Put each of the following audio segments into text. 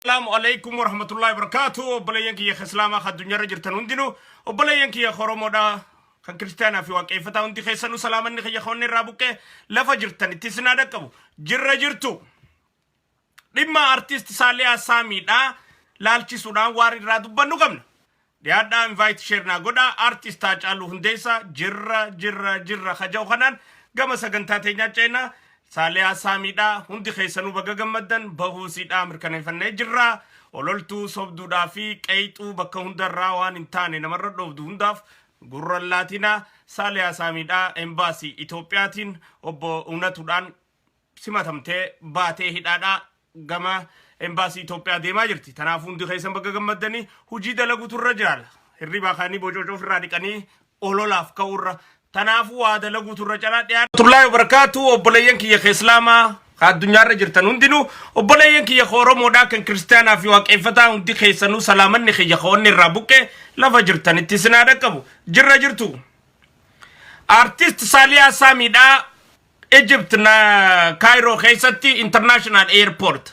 Asalaamu alaikum warahmatullahi wabarakatuh. Obboleeyyan kiyya islaamaa kan addunyaarra jirtan hundinuu, obboleeyyan kiyya Oromoodha, kan kiristaanaa fi waaqeffataa hundi keessanuu, salaamanni kiyya koonni irraa buqqee lafa jirtan itti isin haa dhaqqabu. Jirra jirtu. Dhimma artist Saaliyaa Saamiidha laalchisuudhaan waan irraa dubbannu qabna. Dhiyaadhaa, invite, share naa godhaa. Artist Haacaaluu Hundeessaa jirra jirra jirra kaja'u kanaan gama sagantaa teenyaa ceenaa. Saaliyaa Saamiidha, hundi keessanuu baga gammaddan. Bahuusiidha mirkaneeffannee jirra. Ololtuu sobduudhaa fi qeexuu bakka hundarraa waan hin taane namarra dhoofdu hundaaf gurra laatinaa. Saaliyaa Saamiidha embaasii Itoophiyaatiin obbo Unatuudhaan simatamtee baatee hidhaadhaa gama embaasii Itoophiyaa deemaa jirti. Kanaaf hundi keessan bakka gammaddanii hojii dalaguutu irra jiraala. Hirribaa kaanii bococoo ofirraa dhiqanii ololaaf ka'uurra. Kanaafuu waa dalaguutu irra calaa dhiyaata. Tullaa barakaatu. Obboleeyyan kiyya islaamaa ka addunyaarra jirtan hundinuu, obboleeyyan kiyya Oromoodhaa, kan kiristaanaa fi waaqeffataa hundi keessanuu, salaamanni kiyya onni irraa buqqee lafa jirtanitti isin haa dhaqqabu. Jirra jirtu. Artist Saaliyaa Saamiidhaa Egypt na Cairo keessatti International Airport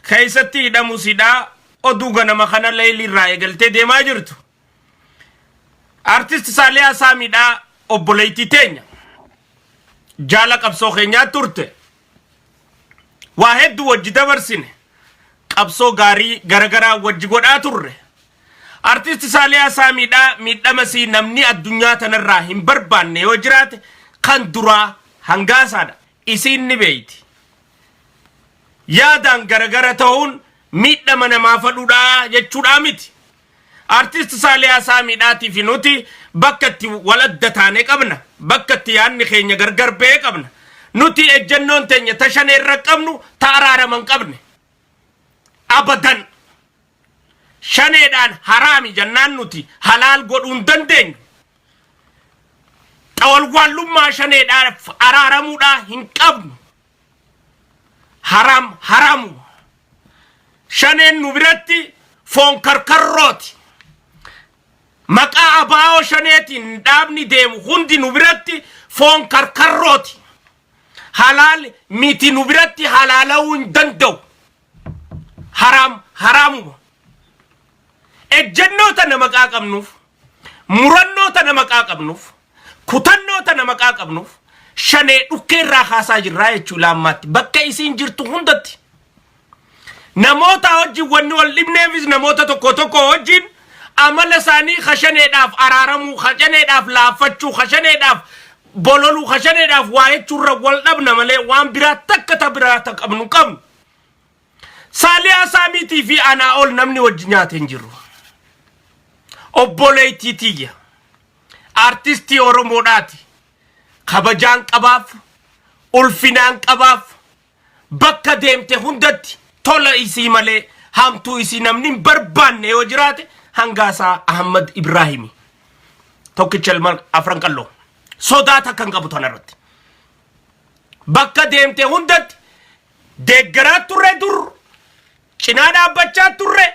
keessatti hidhamuusidha oduu ganama kana leeyilii irraa eegaltee deemaa jirtu. Artist Saaliyaa Saamiidhaa obboleettii teenya, jaala qabsoo keenyaa turte. Waa hedduu wajji dabarsine, qabsoo gaarii garagaraa wajji godhaa turre. Artist Saaliyaa Saamiidhaa miidhamasii namni addunyaa tanarraa hin barbaanne yoo jiraate kan duraa hangaasaadha. Isiin ni beeyti. Yaadaan garagara ta'uun miidhama namaa fadhuudhaa jechuudhaa miti. Artist Saaliyaa Saamiidhaatii fi nuti bakka itti wal adda taane qabna. Bakka itti yaadni keenya gargar ba'ee qabna. Nuti ejjennoon teenya tashanee irra qabnu ta araaraman qabne. Abadan. Shaneedhaan haraami jennaan nuti halaal godhuu hin dandeenyu. Xawalwaallummaa shaneedhaaf araaramuudhaa hin qabnu. Haraam haraamu. Shaneen nu biratti foon karkarrooti. Maqaa abaa'oo shaneetiin dhaabni deemu hundi nu biratti foon karkarrooti. Halaal miti, nu biratti halaala'uu hin danda'u. Haraam haraamuma. Ejjennoo tana maqaa qabnuuf, murannoo tana maqaa qabnuuf, kutannoo tana maqaa qabnuuf shanee dhukkee irraa kaasaa jirraa jechuu laammaatti bakka isiin jirtu hundatti. Namoota wajjin wanni wal dhibneefis namoota tokko tokko wajjin amala isaanii kashaneedhaaf araaramuu, kashaneedhaaf laaffachuu, kashaneedhaaf bololuu, kashaneedhaaf waa jechuurra wal dhabna malee waan biraa takka ta biraa ta qabnu qabnu. Saaliyaa Saamiitii fi anaa ol namni wajji nyaate hin jiru. Obboleettii tiyya. Artistii Oromoodhaati. Kabajaan qabaaf, ulfinaan qabaaf, bakka deemte hundatti tola isii malee hamtuu isii namni hin barbaanne yoo jiraate hangaasaa Ahmad Ibraahimi. Tokkicha ilma afran qalloo. Sodaa takka hin qabu tanarratti. Bakka deemte hundatti deeggaraa turre, dur cinaa dhaabbachaa turre,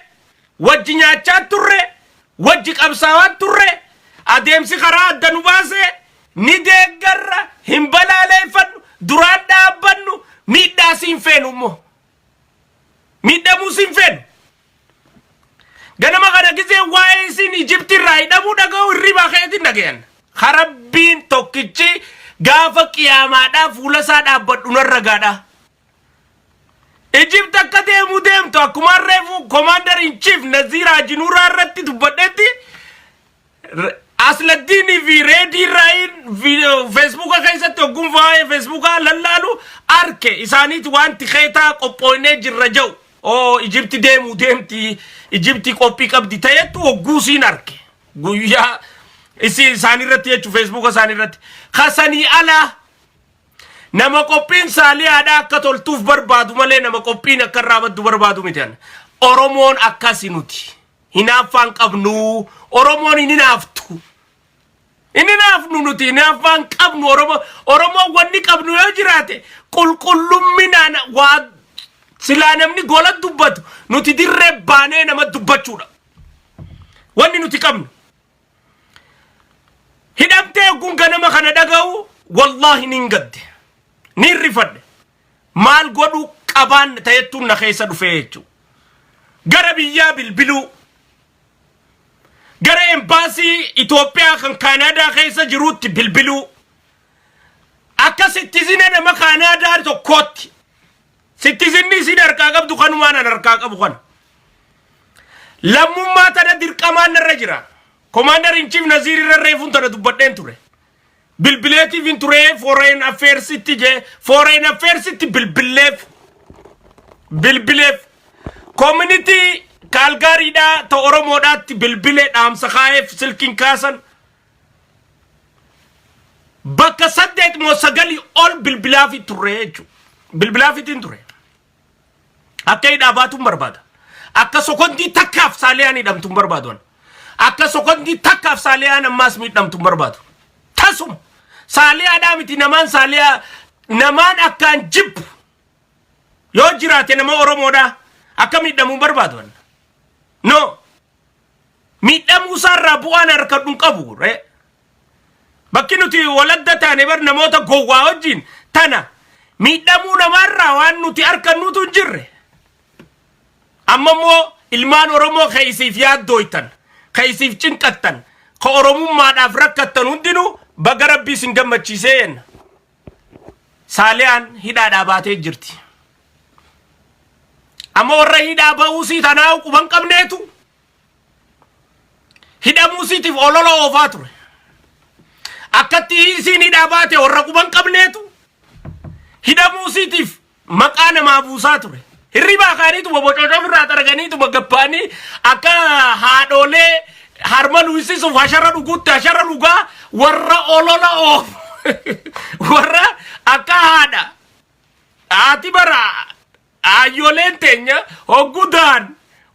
wajji nyaachaa turre, wajji qabsaawaa turre. Adeemsi karaa adda nu baase ni deeggarra, hin balaaleeffannu, duraan dhaabbannu. Miidhaa siin feenu immoo miidhamuu siin feenu. Ganama kana gisee waa'ee isin Ijipti irraa hidhamuu dhaga'u hirribaa keetiin dhagayan. Karabbiin tokkichi gaafa qiyaamaadhaa fuula isaa dhaabbadhu narra gaadha. Ijipt akka deemuu deemtu akkuma reefu Commander in Chief Naziir Hajinuuraa irratti dubbadhetti, Asladdiinii fi Reedii Raayin Feesbuuka keessatti hogguun waa'ee Feesbuukaa lallaalu arke isaaniiti waan tikeetaa qophooynee jirra jedhu. Oo, Ijipti deemuu deemti, Ijipti qophii qabdi ta'ettu hogguu siin arke. Guyyaa isi isaanirratti jechuun Feesbuuka isaaniirratti. Kasanii alaa nama qophiin saaliyaadhaa akka toltuuf barbaadu malee nama qophiin akka irraa baddu barbaadu miti. Oromoon akkasi nuti. Hinaaffaan qabnu. Oromoon hin hinaaftu. Hin hinaafnu nuti, hinaaffaan qabnu Oromoo. Oromoon wanni qabnu yoo jiraate qulqullumminaan waa silaa namni gola dubbatu nuti dirree baanee nama dubbachuudha. Wanni nuti qabnu. Hidhamtee kun ganama kana dhaga'u wallaahi nin gadde. Nin rifadhe. Maal godhuu qabaan ta'ettuun na keessa dhufee jechuudha. Gara biyyaa bilbiluu. Gara embaasii Itoophiyaa kan Kaanaadaa keessa jiruutti bilbiluu. Akka citizen nama Kaanaadaa tokkootti. Citizenni isin harkaa qabdu kanumaan an harkaa qabu kana. Lammummaa tana dirqamaan narra jira. Commander in Chief Naziir irra reefuun tana dubbadheen ture. Bilbileetiif hin ture, Foreign Affairsitti jee, Foreign Affairsitti bilbileef bilbileef, community Kaalgaariidhaa ta Oromoodhaatti bilbilee dhaamsa kaa'eef, silkiin kaasan. Bakka saddeet moo sagalii ol bilbilaafi turre jechuudha. Bilbilaafitiin ture. Akka hidhaa baatuun barbaada. Akka sokondii takkaaf Saaliyaan hidhamtuun barbaadu. Akka sokondii takkaaf Saaliyaan ammaas miidhamtuun barbaadu. Tasuma. Saaliyaadhaa miti, namaan Saaliyaa namaan akkaan jibbu yoo jiraate nama Oromoodhaa akka miidhamuun barbaadu. No. Miidhamuu isaarraa bu'aan harkadhu hin qabu. Ree. Bakki nuti waladda taane bar namoota gowwaa wajjin tana miidhamuu namaarraa waan nuti harkannuutu hin jirre. Amma immoo ilmaan Oromoo keessiif yaaddooytan, keessiif cinqattan, ka Oromummaadhaaf rakkattan hundinuu baga Rabbii isin gammachiisee jenna. Saaliyaan hidhaadhaa baatee jirti. Amma warra hidhaa ba'uusii tanaa quban qabneetu hidhamuusiitiif olola oofaa ture. Akkatti isiin hidhaa baate warra quban qabneetu hidhamuusiitiif maqaa namaa buusaa ture. Hirribaa kaaniituma bococoo irraa xaraganiituma gabbaanii akka haadholee harma luysisuuf hashara dhuguutti hashara dhugaa warra olola oofu, warra akka haadha haati bara aayyoleen teenya hoggudaan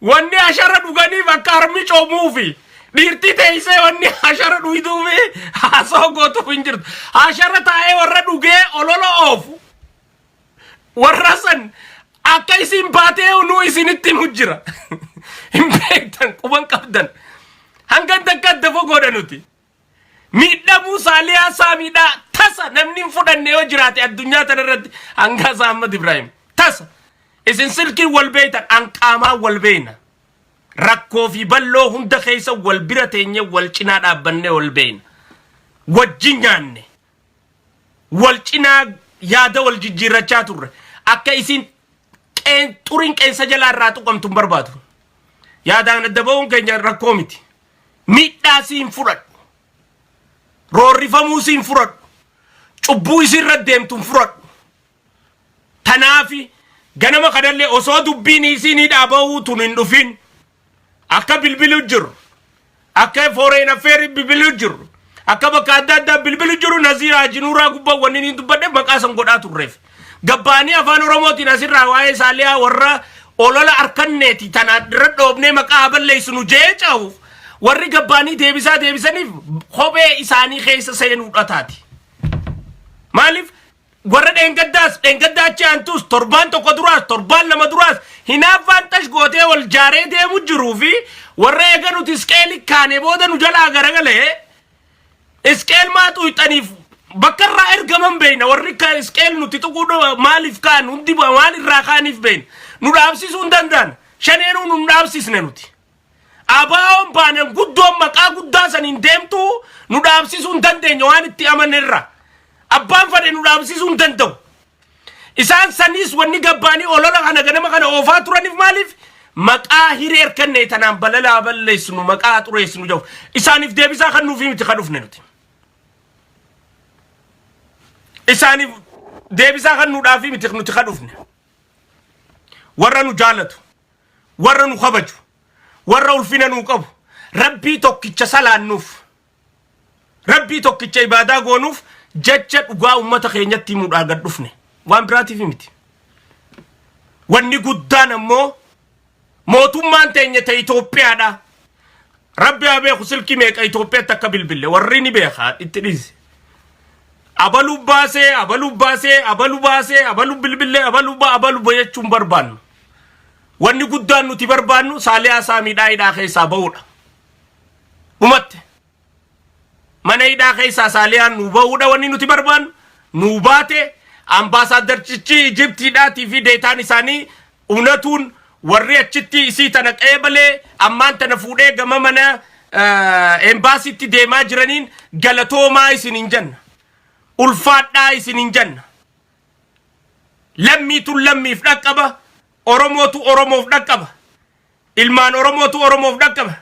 wanni hashara dhuganiif akka harmi coomuufi dhiirtii teessee wanni hashara dhuyduufi haasoo gootuuf hin jirtu. Hashara taa'ee warra dhugee olola oofu warra san akka isin baatee nuu isinitti himu jira. Hin beektan, quban qabdan. Hanga takka adda fagoodha nuti. Miidhamuu Saaliyaa Saamiidhaa tasa namni hin fudhanne yoo jiraate addunyaa tana irratti hanga Ahmad Ibrahim. Tasa. Isin silkiin wal beeytan, an qaamaan wal beeyna. Rakkoo fi balloo hunda keessa wal bira teenye, wal cinaa dhaabbannee wal beeyna. Wajjin nyaanne. Wal cinaa yaada wal jijjiirrachaa turre. Akka isin xuriin qeensa jalaa irraa tuqamtu hin barbaadu. Yaadaan adda ba'uun keenya rakkoo miti. Miidhaa siin fudhadhu. Roorrifamuu siin fudhadhu. Cubbuu isinirra deemtu hin fudhadhu. Tanaafi ganama kanallee osoo dubbiin isiin hidhaa ba'uu tun hin dhufin akka bilbilu jiru, akka Foreign Affair bilbilu jiru, akka bakka adda addaa bilbilu jiru, Naziir Hajinuuraa gubbaa wanni inni dubbadhe maqaa san godhaa turreef. Gabbaanii afaan Oromootiin asirraa waa'ee Saaliyaa warra olola harkanneeti tana irra dhoobnee maqaa balleessinu jee cahuuf warri gabbaanii deebisaa deebisaniif kophee isaanii keessa seenuudha taati. Maaliif warra dheengaddaas, dheengaddaa achi aantuus, torbaan tokko duraas, torbaan lama duraas hinaaffaan xash gootee wal jaaree deemu jiruu fi warra eega nuti isqeeli kaane booda nu jalaa garagalee isqeel maa xuyxaniif bakka irraa ergaman beeyna. Warri ka isqeel nuti tuquu maaliif kaan hundi maal irraa kaaniif beeyna. Nu dhaabsisuu hin danda'an. Shaneenuu nu hin dhaabsisne nuti. Abaawoon baanan guddoon maqaa guddaa saniin deemtu nu dhaabsisuu hin dandeenye waan itti amanne. Abbaan fedhe nu dhaabsisuu hin danda'u. Isaan saniis wanni gabbaanii olola kana ganama kana oofaa turaniif maaliif maqaa hiree hirkanne tanaan balalaa balleessinu, maqaa xureessinu jedhu. Isaaniif deebisaa kan nuufi miti kan dhufne nuti. Isaaniif deebisaa kan nuudhaafi miti nuti kan dhufne. Warra nu jaalatu, warra nu kabaju, warra ulfina nuu qabu, Rabbii tokkicha salaannuuf, Rabbii tokkicha ibaadaa goonuuf jecha dhugaa ummata keenyatti himuudhaan gad dhufne. Waan biraatiif miti. Wanni guddaan ammoo mootummaan teenya ta'e Itoophiyaadha. Rabbi haa beeku silkii meeqa Itoophiyaatti akka bilbille warri ni beeka, itti dhiisi. Abaluu baasee, abaluu baasee, abaluu baasee, abaluu bilbillee, abaluu ba abaluu ba jechuun barbaannu. Wanni guddaan nuti barbaannu Saaliyaa Saamiidhaa hidhaa keessaa ba'uudha. Dhumatte. Mana hidhaa keessaa Saaliyaan nu ba'uudha wanni nuti barbaannu. Nu baate, ambaasaadarchichi Ijiptiidhaatii fi deetaan isaanii unatuun Warri achitti isii tana qeebalee ammaan tana fuudhee gama mana embaasiitti deemaa jiraniin galatoomaa isin hin jenna. Ulfaadhaa isin hin jenna. Lammiitu lammiif dhaqqaba. Oromootu Oromoof dhaqqaba. Ilmaan Oromootu Oromoof dhaqqaba.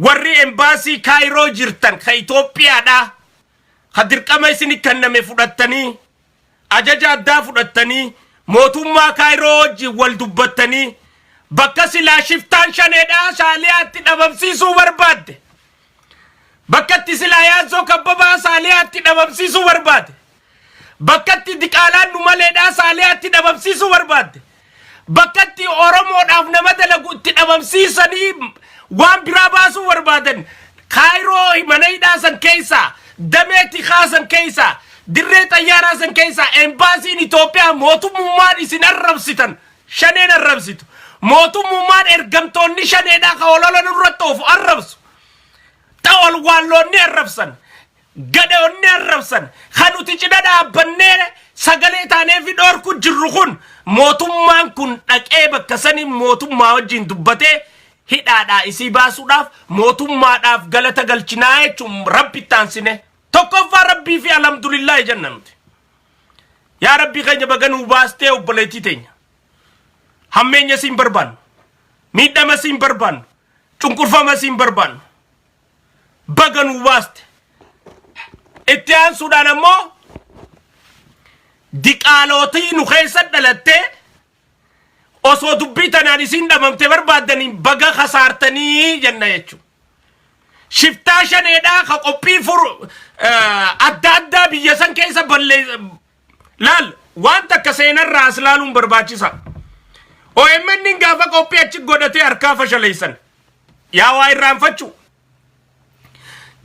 Warri embaasii Kaayiroo jirtan ka Itoophiyaadhaa ka dirqama isin kenname fudhattanii, ajaja addaa fudhattanii, mootummaa Kaayiroo wajjin wal dubbattanii, bakka silaa shiftaan shaneedhaa Saaliyaatti dhabamsiisuu barbaadde, bakka itti silaa Yaazzoo Kabbabaa Saaliyaatti dhabamsiisuu barbaade, bakka itti diqaalaan nu maleedhaa Saaliyaatti dhabamsiisuu barbaadde, bakka itti Oromoodhaaf nama dalagu itti dhabamsiisanii waan biraa baasuu barbaadan, Kaayiroo mana hidhaa san keessaa, damee tikaa san keessaa, dirree xayyaaraa san keessaa, embaasiin Itoophiyaa, mootummummaan isin arrabsitan, shaneen arrabsitu, mootummummaan ergamtoonni shaneedhaa ka olola nurratti oofu arrabsu, xawalwaalloonni arrabsan, gadhoonni arrabsan, kan nuti cina dhaabbannee sagalee taanee fi dhoorku jirru kun, mootummaan kun dhaqee bakka sanii mootummaa wajjin dubbatee hidhaadhaa isii baasuudhaaf mootummaadhaaf galata galchinaa jechuun Rabbi taansine. Tokkoffaa Rabbii fi alhamdulillaahi jenna nuti. Yaa Rabbii keenya, baga nuu baastee obboleettii teenya. Hammeenya siin barbaannu, miidhama siin barbaannu, cunqurfama siin barbaannu, baga nuu baaste. Itti aansuudhaan ammoo diqaalootii nu keessa dhalattee osoo dubbii tanaan isin dhabamte barbaaddaniin baga kasaartanii jenna jechuudha. Shiftaa shaneedhaa ka qophii furu adda addaa biyya san keessa ballee laal, waan takka seenarraa as laaluun barbaachisa. OMN gaafa qophii achi godhatee harkaa fashaleessan. Yaa waa irraanfachuu.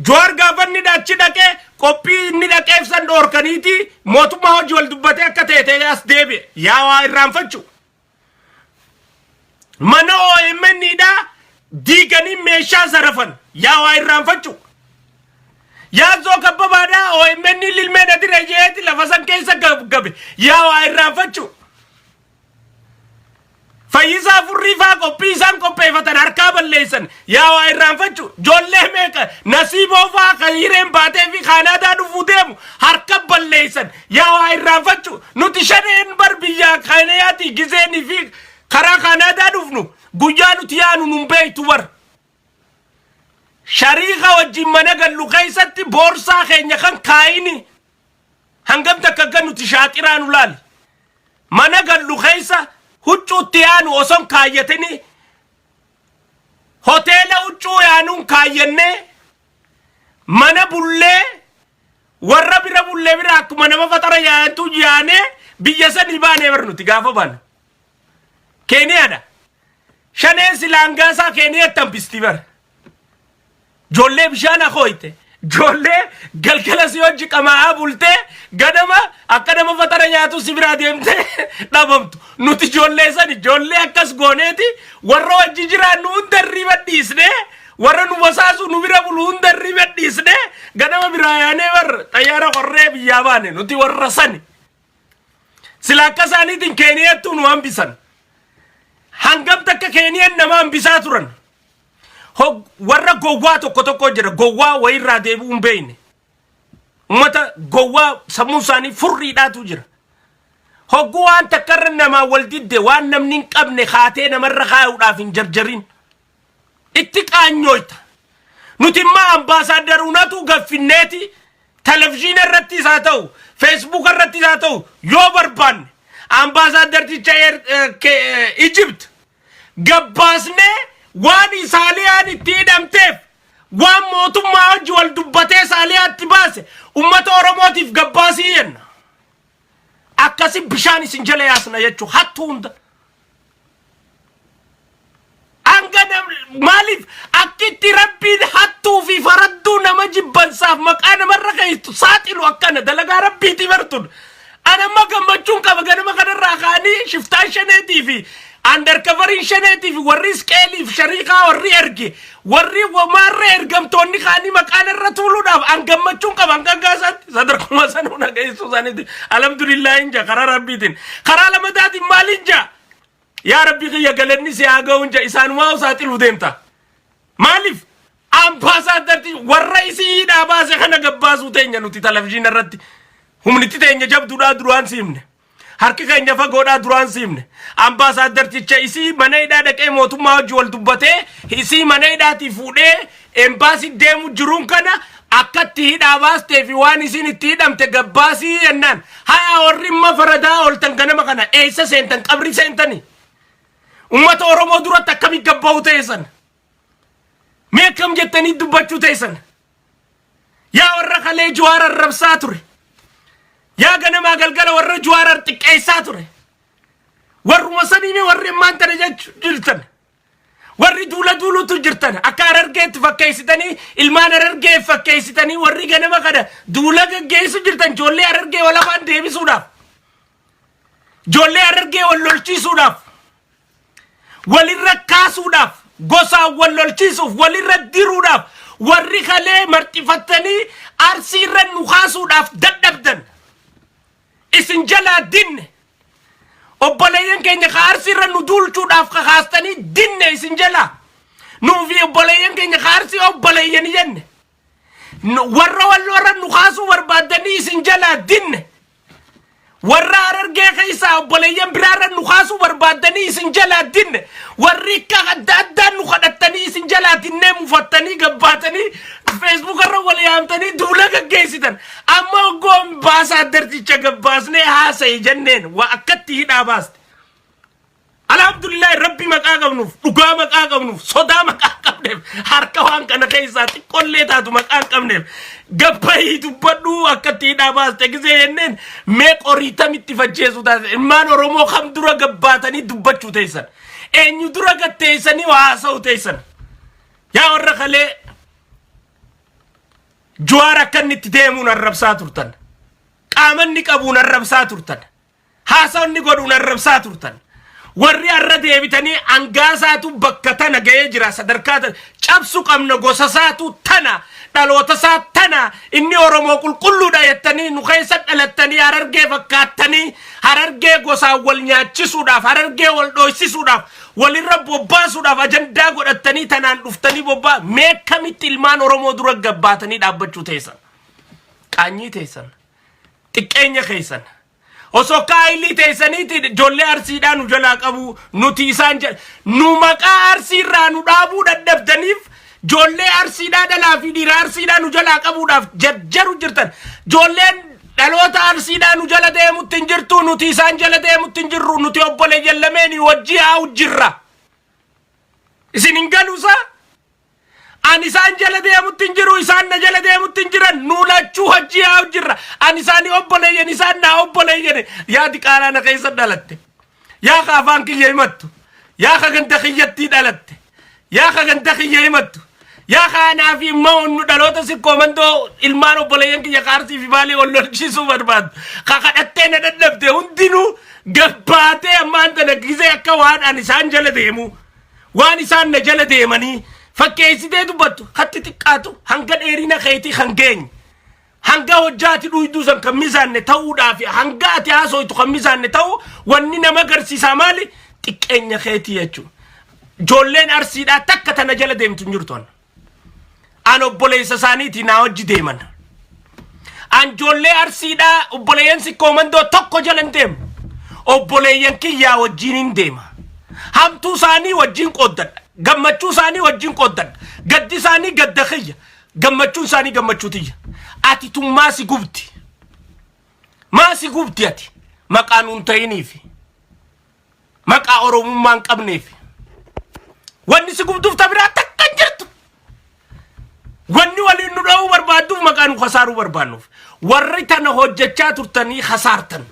Jawaar gaafa inni achi dhaqee qophii inni dhaqeef san dhoorkaniiti mootummaa hojii wal dubbatee akka ta'e ta'ee as deebi'e. Yaa waa irraanfachuu. Mana OMN dha diiganii meeshaa zarafan. Yaa waa irraanfachuu. Yaazzoo Kabbabaadhaa OMN lilmee na dire jeeti lafa san keessa gabe. Yaa waa irraanfachuu. Fayyisaa Furrii faa qophii isaan qopheeffatan harkaa balleessan. Yaa waa irraanfachuu. Ijoollee meeqa Nasiiboo faa kan hireen baatee fi Kaanaadaa dhufuu deemu harka balleessan. Yaa waa irraanfachuu. Nuti shaneen bar biyya Keeniyaati gizeenii fi karaa Kaanaadaa dhufnu guyyaa nuti yaanu nun beektu bar. Shariika wajjin mana gallu keessatti boorsaa keenya kan kaayini hangam takka akka nuti shaaxiraa nu laali. Mana gallu keessa huccuutti yaanu oson kaayyatini, hoteela huccuu yaanuun kaayyannee mana bullee, warra bira bullee bira akkuma nama faxara yaayantu yaanee biyya sanii baanee bar nuti gaafa baanu. Keeniyaadha. Shaneen silaangaasaa Keeniyaatti hambisti bar. Ijoollee bishaan akooyte. Ijoollee galgala si hojii qamaa'aa bultee ganama akka nama faxara nyaatu si biraa deemtee dhabamtu. Nuti ijoollee sani ijoollee akkas gooneeti warra wajji jiraannu hunda hirriiba dhiisnee, warra nu basaasu nu bira bulu hunda hirriiba dhiisnee, ganama biraa yaanee bar xayyaara qorree biyyaa baane nuti warra sani. Sila akka isaaniitiin Keeniyattuu nu hambisan. Hangam takka Keeniyaan nama hambisaa turan. Warra gowwaa tokko tokko jira, gowwaa wayirraa deebi'uu hin beekne. Uummata gowwaa sammuu isaanii furriidhaatu jira. Hogguu waan takkarra namaa wal didde, waan namni hin qabne kaatee namarra kaayuudhaaf hin jarjarin. Itti qaanyooyta. Nuti immoo ambaasaaddar Unatu gaffinneeti televizyiina irrattis haa ta'u, Feesbuuka irrattis haa ta'u, yoo barbaanne ambaasaadarticha Ijipt gabbaasnee waan Saaliyaan itti hidhamteef, waan mootummaa hojii wal dubbatee Saaliyaatti baase ummata Oromootiif gabbaasii jenna. Akkasi bishaan isin jala yaasna jechuun hattuu hunda. Hanga maaliif akkitti Rabbiin hattuu fi faradduu nama jibbansaaf maqaa namarra keessu saaxilu akkana dalagaa Rabbiiti bartun. Ana amma gammachuun qaba, ganama kanarraa ka'anii shiftaan shaneetii fi undercoveriin shaneetii fi warri isqeelii fi shariikaa warri erge, warri maarra ergamtoonni ka'anii maqaa narra tuuluudhaaf, an gammachuun qaba. Hanga gaasaatti sadarkuma sanuu nageessuu isaaniiti. Alhamdulillah hin jaa karaa Rabbiitiin. Karaa lamataatiin maaliin jaa? Yaa Rabbi kiyya, galanni si haa ga'uun jedha. Isaanumaa saaxiluuf deemta. Maaliif ambaasaaddarti warra isii hidhaa baase kana gabbaasuu teenya nuti televizyiina irratti? Humnitti teenya jabduudhaa duraan siimne. Harki keenya fagoodhaa duraan siimne. Ambaasaaddarticha isii mana hidhaa dhaqee mootummaa wajji wal dubbatee isii mana hidhaatii fuudhee embaasii deemu jiruun kana akkatti hidhaa baastee fi waan isiin itti hidhamte gabbaasii jennaan. Haya, warri imma faradaa ooltan ganama kana eessa seentan? Qabri seentani? Uummata Oromoo duratti akkamii gabba'uu teessan? Mee akkam jettanii dubbachuu teessan? Yaa warra kalee Jawaar arrabsaa ture. Yaa ganamaa galgala warra Jawaar xiqqeessaa ture. Warruma sanii warri ammaan tana jechuu jirtan. Warri duula duulutu jirtan, akka Harargeetti fakkeessitanii, ilmaan Harargee fakkeessitanii, warri ganama kana duula gaggeessu jirtan, ijoollee Harargee wal afaan deebisuudhaaf. Ijoollee Harargee wal lolchiisuudhaaf. Walirra kaasuudhaaf, gosaan wal lolchiisuuf, walirra diruudhaaf, warri kalee marxifattanii Arsiirra nu kaasuudhaaf dadhabdan. Isin jalaa dinne. Obboleeyyan keenya ka Arsiirra nu duulchuudhaaf kakaastanii dinne isin jalaa. Nuufi obboleeyyan keenya ka Arsii obboleeyyani jenne. Warra wal warra nu kaasuu barbaaddanii isin jalaa dinne. Warra Harargee keessaa obboleeyyan biraarra nu kaasuu barbaaddanii isin jalaa dinne. Warri akka adda addaan nu kadhattanii isin jalaa dinnee, mufattanii gabbaatanii Facebook irra wal yaamtanii duula gaggeessitan. Amma oggoon baasaaddarticha gabbaasnee haasa'e jenneen waa akkatti hidhaa baaste. Alhamdulillah, Rabbi maqaa qabnuuf, dhugaa maqaa qabnuuf, sodaa maqaa qabneef, harka waan kana keessaa xiqqollee taatu maqaa hin qabneef, gabbayii dubbadhu akkatti hidhaa baaste gisee jenneen, mee qoriitamitti fajjeessu taate? Ilmaan Oromoo kam dura gabbaatanii dubbachuu teessan? Eenyu dura gatteessanii waa haasa'u teessan? Yaa warra kalee Jawaar akka inni itti deemuun arrabsaa turtan, qaama inni qabuun arrabsaa turtan, haasawni godhuun arrabsaa turtan, warri har'a deebitanii angaasaatu bakka tana ga'ee jira, sadarkaa tana cabsu qabna, gosasaatu tana, dhalootasaa tana, inni Oromoo qulqulluudha jettanii nu keessa dhalattanii Harargee fakkaattanii Harargee gosaan wal nyaachisuudhaaf, Harargee wal dhoysisuudhaaf, walirra bobbaasuudhaaf ajandaa godhattanii tanaan dhuftanii bobbaa, mee kamitti ilmaan Oromoo dura gabbaatanii dhaabbachuu teessan? Qaanyii teessan, xiqqeenya keessan. Osoo akka haayilii teessaniiti ijoollee Arsiidhaa nu jalaa qabu, nuti isaan jedha nu maqaa Arsiirraa nu dhaabuu dadhabdaniif, ijoollee Arsiidhaa dhalaa fi dhiira Arsiidhaa nu jalaa qabuudhaaf jarjaru jirtan. Ijoolleen dhaloota Arsiidhaa nu jala deemutti hin jirtu, nuti isaan jala deemutti hin jirru, nuti obboleeyyan lameenii wajjii haa'u jirra. Isin hin galuusaa? Ani isaan jala deemutti hin jiru, isaan na jala deemutti hin jiran, nu lachuu hojii haa jirra. Ani isaanii obboleeyyan, isaan naa obboleeyyan. Yaa diqaalaa na keessa dhalatte. Yaa ka afaan kiyya himattu. Yaa ka ganda kiyyattii dhalatte. Yaa ka ganda kiyya himattu. Yaa ka anaa fi immoo nu dhaloota Sikkoo Mandoo ilmaan obboleeyyan kiyya ka Arsii fi Baalee wal lolchiisuu barbaaddu. Ka kadhattee na dadhabde hundinuu gabbaatee ammaan tana gisee akka waan ani isaan jala deemu, waan isaan na jala deemanii fakkeessitee dubbattu, hatti xiqqaatu hanga dheerina keetii kan geenye, hanga hojjaati dhuyduu san kan misaanne ta'uudhaaf, hanga ati haasoytu kan misaanne ta'u, wanni nama agarsiisaa maali? Xiqqeenya keetii jechuudha. Ijoolleen Arsiidhaa takka tana jala deemtu hin jirtu. An obboleessa isaaniiti, naa hojji deeman. An ijoollee Arsiidhaa obboleeyyan Sikkoo Mandoo tokko jala hin deemu. Obboleeyyan kiyyaa wajjin hin deema. Hamtuu isaanii wajjin qooddadha. Gammachuu isaanii wajjin qooddadha. Gaddi isaanii gadda kiyya. Gammachuun isaanii gammachuu tiyya. Ati tun maa si gubdi? Maa si gubdi ati? Maqaa nuun ta'iniifi. Maqaa Oromummaa hin qabneef. Wanni si gubduuf ta biraa takka hin jirtu. Wanni waliin nu dha'uu barbaadduuf maqaa nu kasaaruu barbaannuuf. Warri tana hojjechaa turtanii kasaartan.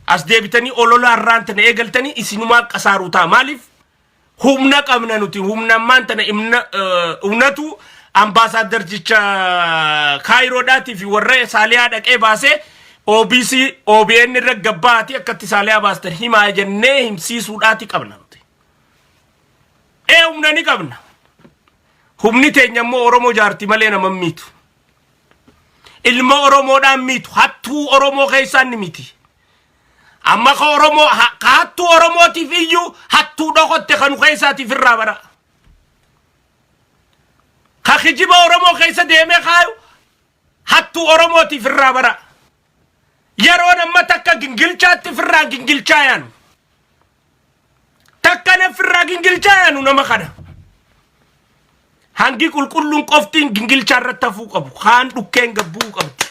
As deebitanii olola har'aan tana eegaltanii isinumaa kasaaruu ta'a. Maaliif? Humna qabna nuti, humna ammaan tana humnatu ambaasaaddarticha Kaayiroodhaatii fi warra Saaliyaa dhaqee baasee OBC OBN irra gabbaati akkatti Saaliyaa baastan himaa jennee himsiisuudhaati qabna nuti. Ee, humna ni qabna. Humni teenya immoo Oromoo jaarti malee nama miitu. Ilma Oromoodhaan miitu, hattuu Oromoo keessaa ni miti. Amma ka Oromoo ka hattuu Oromootiif iyyuu hattuu dhokotte kanu keessaatiif irraa bara. Ka kijiba Oromoo keessa deemee kaayu hattuu Oromootiif irraa bara. Yeroon amma takka gingilchaatti firraa gingilchaa yaanu. Takka na firraa gingilchaa yaanu nama kana. Hangi qulqulluun qoftiin gingilchaa irratti hafuu qabu. Kaan dhukkeen gabbuu qabdi.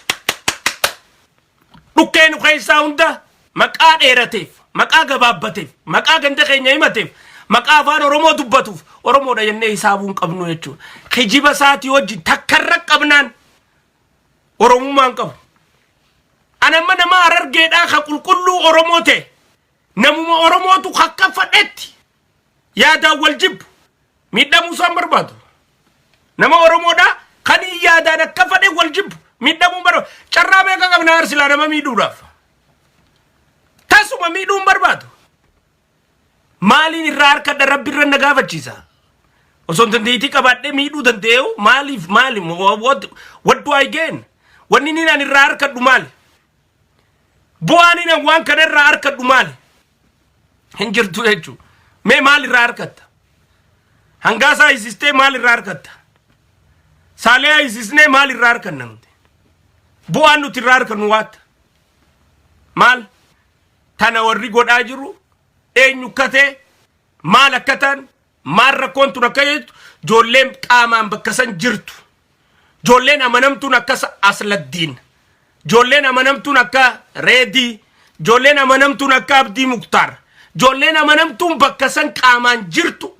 Dhukkee nu keessaa hunda maqaa dheerateef, maqaa gabaabbateef, maqaa ganda keenya himateef, maqaa afaan Oromoo dubbatuuf Oromoodha jennee hisaabuu hin qabnu jechuudha. Kijiba isaatii wajjin takkarra qabnaan Oromummaa hin qabu. Ani amma nama Harargeedhaa ka qulqulluu Oromoo ta'e namuma Oromootu akka fadhetti yaadaan wal jibbu miidhamuu isaan barbaadu. Nama Oromoodhaa kan yaadaan akka fadhe wal jibbu miidhamuu barbaadu. Carraa meeqa qabna arsilaa nama miidhuudhaaf. Tasuma miidhuu hin barbaadu. Maaliin irraa harkadha rabbi irra na gaafachiisa. Osoo hin dandeettii qabaadhee miidhuu danda'u maaliif maali what do I gain? Wanni inni ani irraa harkadhu maali? Bu'aan inni waan kana irraa harkadhu maali? Hin jirtu jechuudha. Mee maal irraa harkatta? Hangaasaa hiisistee maal irraa harkatta? Saalee hiisisnee maal irraa harkanna nuti? Bu'aan nuti irraa harkannu waatta? Maal? Tana warri godhaa jiru eenyu akka ta'e, maal akka ta'an, maal rakkoon tun akka jettu, ijoolleen qaamaan bakka san jirtu, ijoolleen amanamtuun akka Asladdiin, ijoolleen amanamtuun akka Reedii, ijoolleen amanamtuun akka Abdii Muktaar, ijoolleen amanamtuun bakka san qaamaan jirtu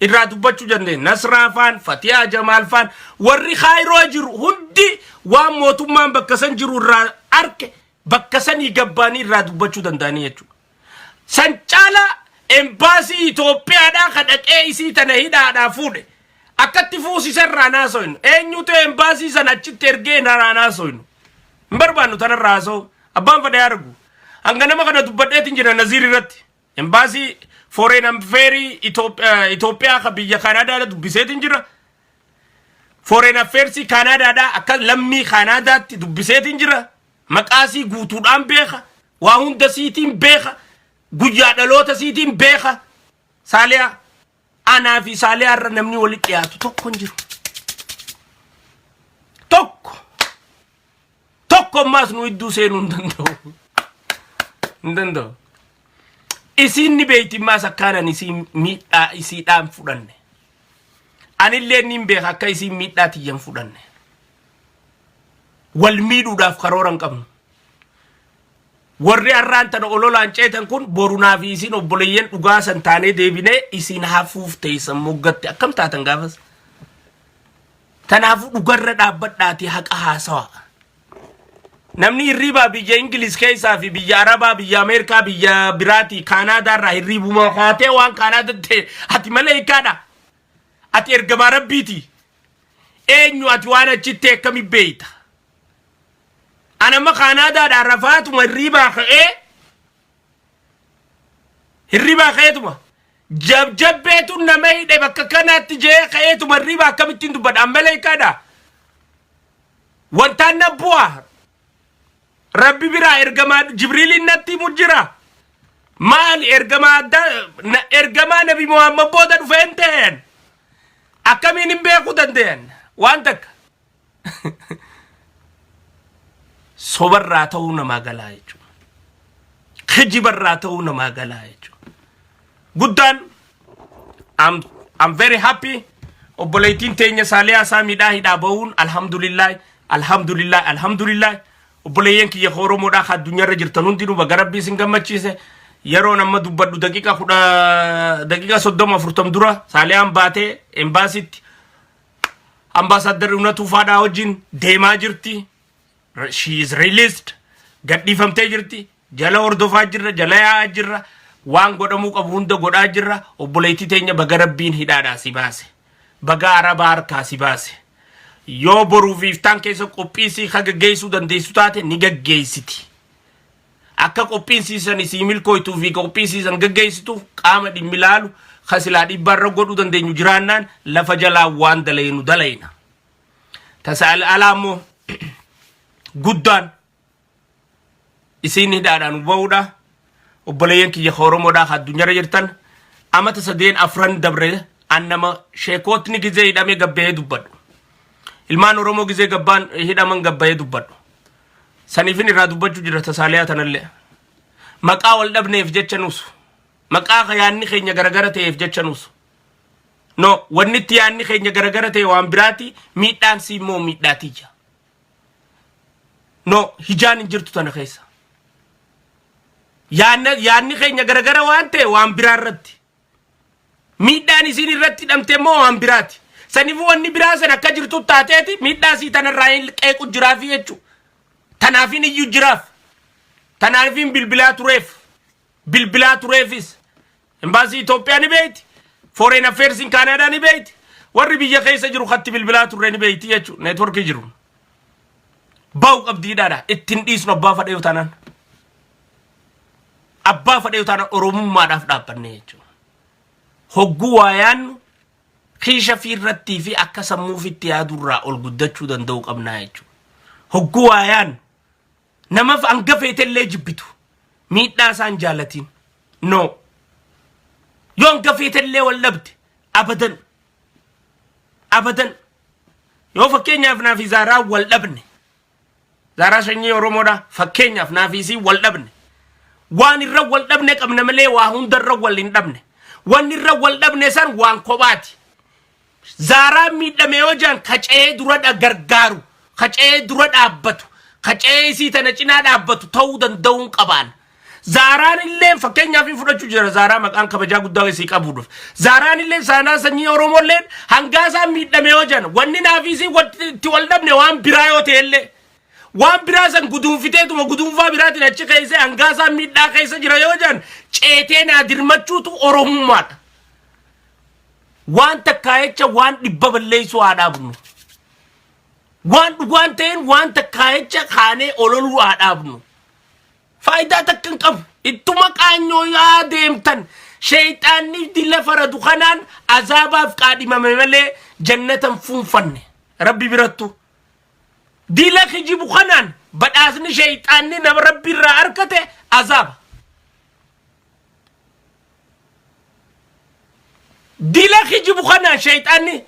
irraa dubbachuu dandeenya. Nasraa faan, Fatiyaa Jamaal faan, warri Kaayiroo jiru hundi waan mootummaan bakka san jiru irraa arke bakka sanii gabbaanii irraa dubbachuu danda'anii jechuudha. San caalaa embaasii Itoophiyaadhaa ka dhaqee isii tana hidhaadhaa fuudhe akkatti fuusisa irraa naasoynu. Eenyutu embaasii sana achitti ergee irraa naasoynu? Hin barbaannu tanarraa haasa'u. Abbaan fedhe argu. Hanga nama kana dubbadheetiin jira Naziir irratti. Embaasii Foreign Affairs Itoophiyaa ka biyya Kaanaadaadha dubbiseetiin jira. Foreign Affairs Kaanaadaadha akka lammii Kaanaadaatti dubbiseetiin jira. Maqaasii guutuudhaan beeka. Waa hunda siitiin beeka. Guyyaa dhaloota siitiin beeka. Saaliyaa. Anaa fi Saaliyaa irra namni walitti dhiyaatu tokko hin jiru. Tokko. Tokko ammaas nu idduu seenuu hin danda'u. Hin danda'u. Isiin ni beekti maas akkaanan isiin miidhaa isiidhaan fudhanne. Anillee niin beeka akka isiin miidhaa tiyyan fudhanne. Wal miidhuudhaaf karoora hin qabnu. Warri har'aan tana ololaan ceetan kun borunaa fi isiin obboleeyyan dhugaa san taanee deebinee isiin hafuuf teessan moggatti akkam taatan gaafas. Kanaafuu dhugarra dhaabbadhaatii haqa haasawa. Namni hirriibaa biyya Ingiliz keessaa fi biyya Arabaa, biyya Ameerikaa, biyya biraatii Kaanaadaa irraa hirriibuma kaatee waan Kaanaadaa ta'e ati maleeykaadha. Ati ergamaa Rabbiiti. Eenyu ati waan achitti akkami beeyta? Ani amma Kaanaadaadhaa rafaatuma hirriibaa ka'ee hirribaa ka'eetuma jabjabbeetu nama hidhe bakka kanaatti jee ka'eetuma hirribaa akkamittiin dubbadha an maleeykaadha wantaan na bu'a Rabbi biraa ergamaa Jibriiliin natti himu jira. Maali ergamaa addaa ergamaa Nabi Muhammad booda dhufeen ta'een akkamiin hin beekuu danda'an waan takka. Sobarraa ta'uu namaa galaa jechuudha. Kijibarraa ta'uu namaa galaa jechuudha. Guddaan I'm very happy. Obboleettiin teenya Saaliyaa Saamiidhaa hidhaa bahuun alhamdulillah, alhamdulillah, alhamdulillah. Obboleeyyan kiyya Oromoodhaa ka addunyaarra jirtan hundinuu baga Rabbii isin gammachiise. Yeroon amma dubbadhu daqiiqa 10, daqiiqa 30, 40 dura Saaliyaan baatee embaasitti ambaasaaddarri Unatuu Faadhaa wajjin deemaa jirti. She is released. Gadhiifamtee jirti. Jala hordofaa jirra, jala yaa'aa jirra. Waan godhamuu qabu hunda godhaa jirra. Obboleettii teenya baga Rabbiin hidhaadhaa si baase. Baga Arabaa harkaa si baase. Yoo boruu fi iftaan keessa qophii sii ka gaggeessuu dandeessu taate ni gaggeessiti. Akka qophiin siisan isii milkooytuu fi qophii siisan gaggeessituuf qaama dhimmi laalu ka silaa dhiibbaarra godhuu dandeenyu jiraannaan lafa jalaa waan dalaynu dalayna. Tasa alaa immoo guddaan isiin hidhaadhaan ba'uudha. Obboleeyyan kiyya ka Oromoodhaa ka addunyaarra jirtan, amata sadeen afran dabre an nama sheekootni gizee hidhamee gabbayee dubbadhu. Ilmaan Oromoo gizee gabbaan hidhaman gabbayee dubbadhu. Saniifin irraa dubbachuu jira tasaaliyaa tanallee. Maqaa wal dhabneef jecha nuusu. Maqaa ka yaanni keenya garagara ta'eef jecha nuusu. No, wanni itti yaanni keenya garagara ta'e waan biraati, miidhaan sii immoo miidhaa tiyya. No, hijaan hin jirtu tana keessa. Yaanni keenya garagara waan ta'e waan biraa irratti. Miidhaan isiin irratti hidhamte immoo waan biraati. Saniifuu wanni biraa san akka jirtu taateeti miidhaa sii tanarraa hin qeequ jiraafi jechuudha. Tanaafin iyyuu jiraaf. Tanaafin bilbilaa tureef. Bilbilaa tureefis. Embaasii Itoophiyaa ni beeyti. Foreign Affairs in Canada ni beeyti. Warri biyya keessa jiru katti bilbilaa turre ni beeyti jechuudha. Neetworkii jiru. Bahu qabdiidhaadha. Ittiin dhiisnu abbaa fadheeyu taanaan. Abbaa fadheeyu taanaan Oromummaadhaaf dhaabbanne jechuudha. Hogguu waa yaannu kiisha fi irrattii fi akka sammuu ofitti yaadurraa ol guddachuu danda'uu qabnaa jechuudha. Hogguu waa yaannu namaf hanga feetellee jibbitu miidhaa isaan jaalatiin. No. Yoo hanga feetellee wal dhabde abadan. Abadan. Yoo fakkeenyaaf naa fi Zaaraa wal dhabne. Zaaraa sanyii Oromoodha. Fakkeenyaaf naa fi isii wal dhabne. Waan irra wal dhabne qabna malee waa hunda irra wal hin dhabne. Wanni irra wal dhabne san waan kophaati. Zaaraan miidhame yoo jedhan kaca'ee dura gargaaru, kaca'ee dura dhaabbatu, kaca'ee isii tana cinaa dhaabbatu ta'uu danda'uun qabaan. Zaaraan illee fakkeenyaaf hin fudhachuu jira Zaaraa maqaan kabajaa guddaa isii qabuudhaaf. Zaaraan illee saanaa sanyii Oromoo illee hangaa isaan miidhame yoo jedhan wanni naaf isii itti wal dhabne waan biraa yoo ta'e illee waan biraa san guduunfiteetuma guduunfaa biraatiin achi keessee hangaa isaan miidhaa keessa jira yoo jedhan ceetee naa dirmachuutu Oromummaadha. Waan takkaa jecha waan dhibba balleessuu haa dhaabnu. Waan dhugaan ta'een waan takkaa jecha kaanee ololuu haa dhaabnu. Faayidaa takka hin qabu. Ittuma qaanyoo yaa deemtan. Sheeyxaanni dila faradu kanaan azaabaaf qaadhimame malee jannata hin fuunfanne. Rabbi birattu. Dila kijibu kanaan badhaasni sheeyxaanni nama Rabbi irraa argate azaaba. Dila kijibu kanaan sheeyxaanni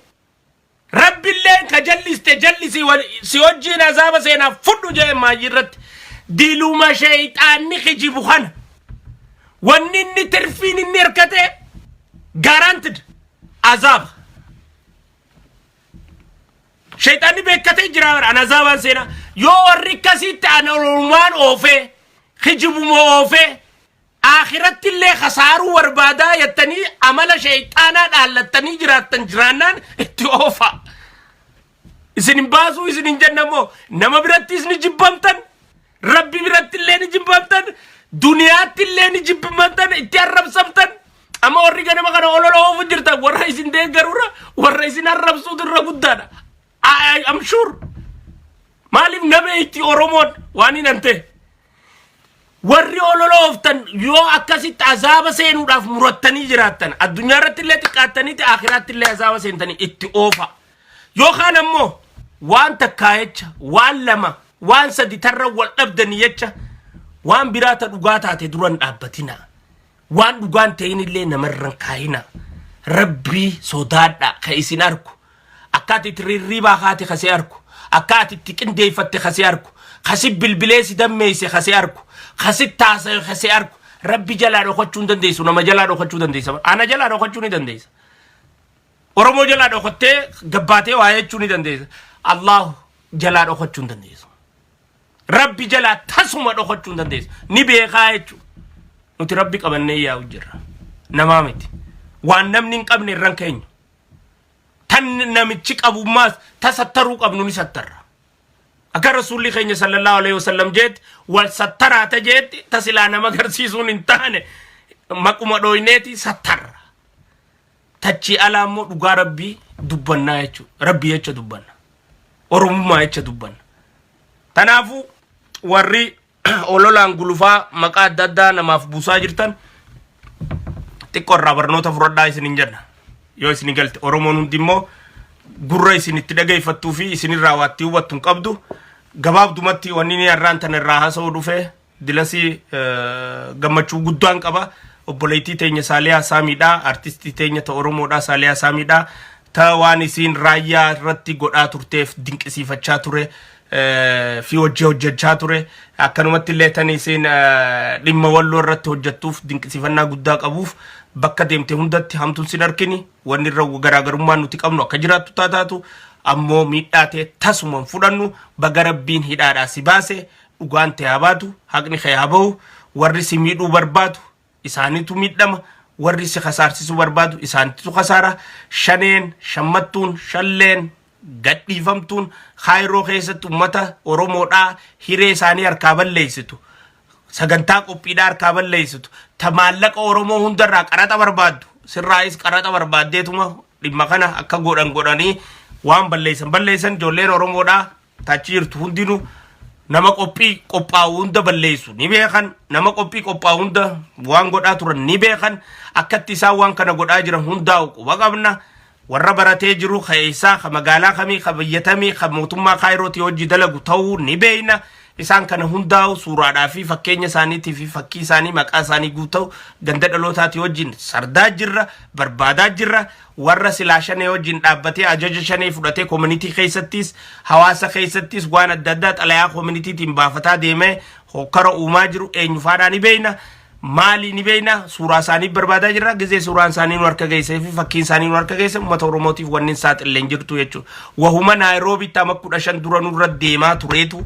Rabbilleen ka jalliste jallisi si wajjiin azaaba seenaa fudhu jee maayyii irratti. Diluma sheeyxaanni kijibu kana. Wanni inni tirfiin inni hirkate guaranteed azaaba. Sheeyxaanni beekkatee jira bara an azaabaan seenaa. Yoo warri akkasitti an olumaan oofee kijibuma oofee Aakhiratti illee khasaaruu barbaadaa jettanii amala sheeyxaanaa dhaallattanii jiraattan jiraannaan itti oofa. Isin hin baasuu isin hin jenna immoo nama birattis ni jibbamtan, Rabbi biratti illee ni jibbamtan, duniyaatti illee ni jibbamtan, itti arrabsamtan. Amma warri ganama kana olola oofu jirtan warra isin deeggarurra warra isin arrabsuutu irra guddaadha. I am sure. Maaliif nama itti Oromoon waan hin hante? Warri olola ooftan yoo akkasitti azaaba seenuudhaaf murattanii jiraattan addunyaa irratti illee xiqqaattaniiti akhiraatti illee azaaba seentanii itti oofa. Yookaan ammoo waan takkaa jecha waan lama waan sadi tarra wal dhabdanii jecha waan biraa ta dhugaa taate duran dhaabbatina. Waan dhugaan ta'in illee namarran kaayina. Rabbii sodaadha ka isin argu. Akka ati itti rirriibaa kaate ka si argu. Akka ati itti qindeeffatte ka si argu. Ka si bilbilee si dammeeyse ka si argu. Ka si taasawe ka si argu. Rabbi jalaa dhokachuu hin dandeessu. Nama jalaa dhokachuu dandeessa. Ana jalaa dhokachuu ni dandeessa. Oromoo jalaa dhokattee gabbaatee waa jechuu ni dandeessa. Allahu jalaa dhokachuu hin dandeessu. Rabbi jalaa tasuma dhokachuu hin dandeessu. Ni beekaa jechuudha. Nuti Rabbi qabannee yaa'u jirra. Namaa miti. Waan namni hin qabne irran keenyu. Tan namichi qabummaas ta sattaruu qabnu ni sattarra. Akka rasuulli keenya sallallahu alaihi wasallam jeetti wal sattaraa ta jeetti ta silaa nama agarsiisuun hin taane maquma dhooyneeti sattarra. Tachii alaa immoo dhugaa Rabbii dubbannaa jechuudha. Rabbii jecha dubbanna. Oromummaa jecha dubbanna. Kanaafuu warri ololaan gulufaa maqaa adda addaa namaaf buusaa jirtan xiqqoo irraa barnoota fudhadhaa isin hin jenna. Yoo isin galte Oromoon hundi immoo gurra isin itti dhageeffattuu fi isinirraa waa itti hubattu hin qabdu. Gabaabdumatti wanni inni har'aan tana irraa haasa'uu dhufe Dilasii gammachuu guddaan qaba. Obboleettii teenya Saaliyaa Saamiidha. Artistii teenya ta Oromoodha Saaliyaa Saamiidha. Ta waan isiin raayyaa irratti godhaa turteef dinqisiifachaa ture. Fi hojii hojjechaa ture. Akkanumatti illee tan isiin dhimma walloo irratti hojjettuuf dinqisiifannaa guddaa qabuuf, bakka deemte hundatti hamtuun sin harkini. Wanni irra garaagarummaan nuti qabnu akka jiraattu taataatu, ammoo miidhaa ta'e tasuma hin fudhannu. Baga Rabbiin hidhaadhaa si baase. Dhugaan ta'e haa baatu, haqni kee haa bahu. Warri si miidhuu barbaadu isaanitu miidhama, warri si kasaarsisuu barbaadu isaanitu kasaara. Shaneen shammattuun, shalleen gadhiifamtuun Kaayiroo keessatti ummata Oromoodhaa hiree isaanii harkaa balleessitu, sagantaa qophiidhaa harkaa balleessitu, ta maallaqa Oromoo hundarraa qaraxa barbaaddu, sirraayis qaraxa barbaaddeetuma dhimma kana akka godhan godhanii waan balleessan balleessan. Ijoolleen Oromoodhaa tachi jirtu hundinuu nama qophii qophaa'u hunda balleessu ni beekan, nama qophii qophaa'u hunda waan godhaa turan ni beekan. Akkatti isaan waan kana godhaa jiran hundaa'u quba qabna. Warra baratee jiru ka eessaa, ka magaalaa kamii, ka biyyatamii, ka mootummaa Kaayirootii hojii dalagu ta'uu ni beeyna. Isaan kana hundaa'u suuraadhaa fi fakkeenya isaaniitii fi fakkii isaanii, maqaa isaanii guuta'u, ganda dhalootaatii wajjin sardaa jirra, barbaadaa jirra. Warra silaa shanee wajjin dhaabbatee ajaja shanee fudhatee community keessattis, hawaasa keessattis waan adda addaa xalayaa communitytiin baafataa deemee hokkara uumaa jiru eenyufaadhaa ni beeyna. Maalii ni beeyna. Suuraa isaanii barbaadaa jirra. Gizee suuraan isaanii nu harka geessee fi fakkiin isaanii nu harka geesse, uummata Oromootiif wanni hin saaxillee hin jirtu jechuudha. Wahuma Naayiroobitti amma 15 dura nurra deemaa tureetu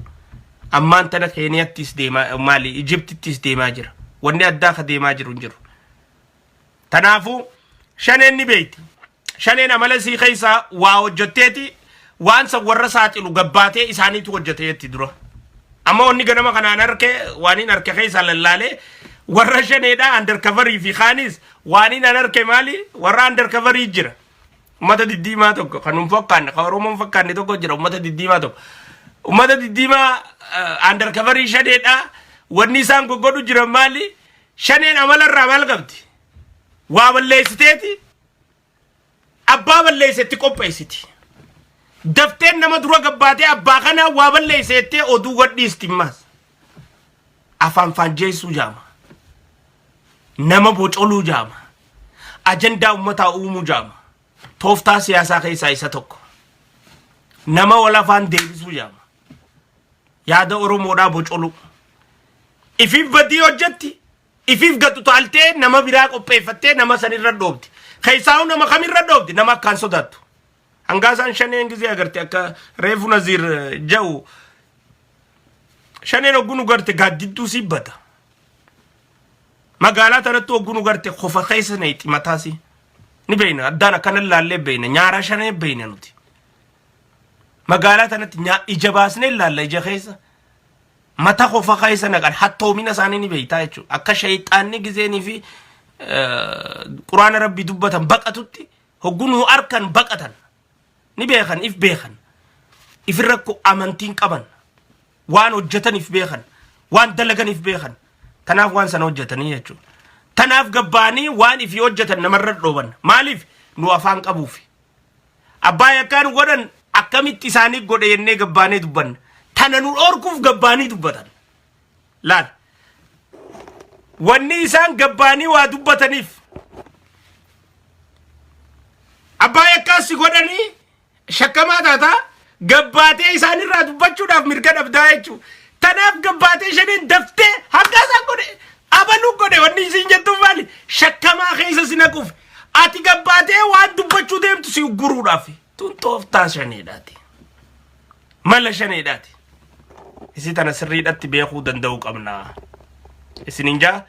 ammaan tana Keeniyattis deemaa, maali, Ijiptittis deemaa jira. Wanni addaa ka deemaa jiru hin jiru. Kanaafuu shaneen ni beekti. Shaneen amala isii keessaa waa hojjetteeti waan san warra saaxilu gabbaatee isaaniitu hojjete jetti dura. Amma wanni ganama kanaan arke, waan hin arke keessaa lallaalee, warra shaneedha undercoverii fi kaanis waan hin arke maali, warra undercoverii jira. Ummata diddiimaa tokko kan hin fakkaanne, kan Oromoo hin fakkaanne tokko jira, ummata diddiimaa tokko. Ummata diddiimaa undercoverii shaneedha. Wanni isaan goggodhu jiran maali? Shaneen amala irraa maal qabdi? Waa balleessiteeti abbaa balleessetti qopheessiti. Dafteen nama dura gabbaatee abbaa kanaa waa balleesseettee oduu gadhiisti ammaas. Afaan faanjeessuu jaama. Nama bocoluu jaama. Ajandaa uummataa uumuu jaama. Tooftaa siyaasaa keessaa isa tokko. Nama wal afaan deebisuu jaama. Yaada Oromoodhaa bocoluu. Ifiif badii hojjetti. Ifiif gad utaaltee nama biraa qopheeffattee nama sanirra dhoobdi. Keessaa'u nama kamirra dhoobdi? Nama akkaan sodaattu. Hangaasaan shaneen gizee agarte, akka reefu Naziir ja'u, shaneen hogguu nu garte gaaddidduu sii bada. Magaalaa tanatti hogguu nu garte kofa keessa neexi mataasi. Ni beeyna, addaan akkana laallee beeyna, nyaara shanee beeyna nuti. Magaalaa tanatti ija baasnee laalla, ija keessa. Mata kofa keessa naqan, hattoomina isaanii ni beeytaa jechuudha. Akka shayxaanni gizeenii fi quraana Rabbii dubbatan baqatutti, hogguu nu arkan baqatan. Ni beekan, if beekan. Ifirra amantiin qaban. Waan hojjetan if beekan. Waan dalagan if beekan. Tanaaf waan sana hojjetanii jechuudha. Tanaaf gabbaanii waan ifii hojjetan namarra dhooban. Maaliif? Nu afaan qabuufi. Abbaa yakkaan godhan akkamitti isaanii godhe jennee gabbaanee dubbanna. Tana nu dhorkuuf gabbaanii dubbatan. Laal. Wanni isaan gabbaanii waa dubbataniif abbaa yakkaas si godhanii shakkamaa taataa gabbaatee isaanirraa dubbachuudhaaf mirga dhabdaa jechuudha. Tanaaf gabbaatee shaneen daftee hanga isaan godhe, abaluu godhe, wanni isiin jettuun maali? Shakkamaa keessa si naquuf, ati gabbaatee waan dubbachuu deemtu si ugguruudhaaf. Tun tooftaa shaneedhaati. Mala shaneedhaati. Isi tana sirriidhatti beekuu danda'uu qabna. Isinin jaa,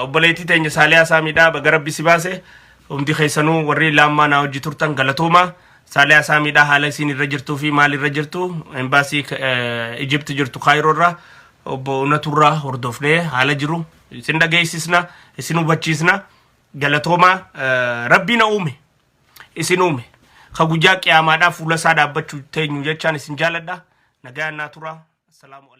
obboleettii teenya Saaliyaa Saamiidhaa, baga Rabbi si baase. Hundi keessanuu warri laammaa naa hojii turtan galatooma. Saaliyaa Saamiidhaa haala isiin irra jirtuu fi maal irra jirtu embaasii Ijipti jirtu Kaayiroo irraa obbo Unaturraa hordofnee haala jiru isin dhageessisna, isin hubachiisna. Galatooma. Rabbi na uume isin uume ka guyyaa qiyaamaadhaa fuula isaa dhaabbachuu teenyu jechaan isin jaaladha. Nagaan naa tura. Assalaamu alaikum.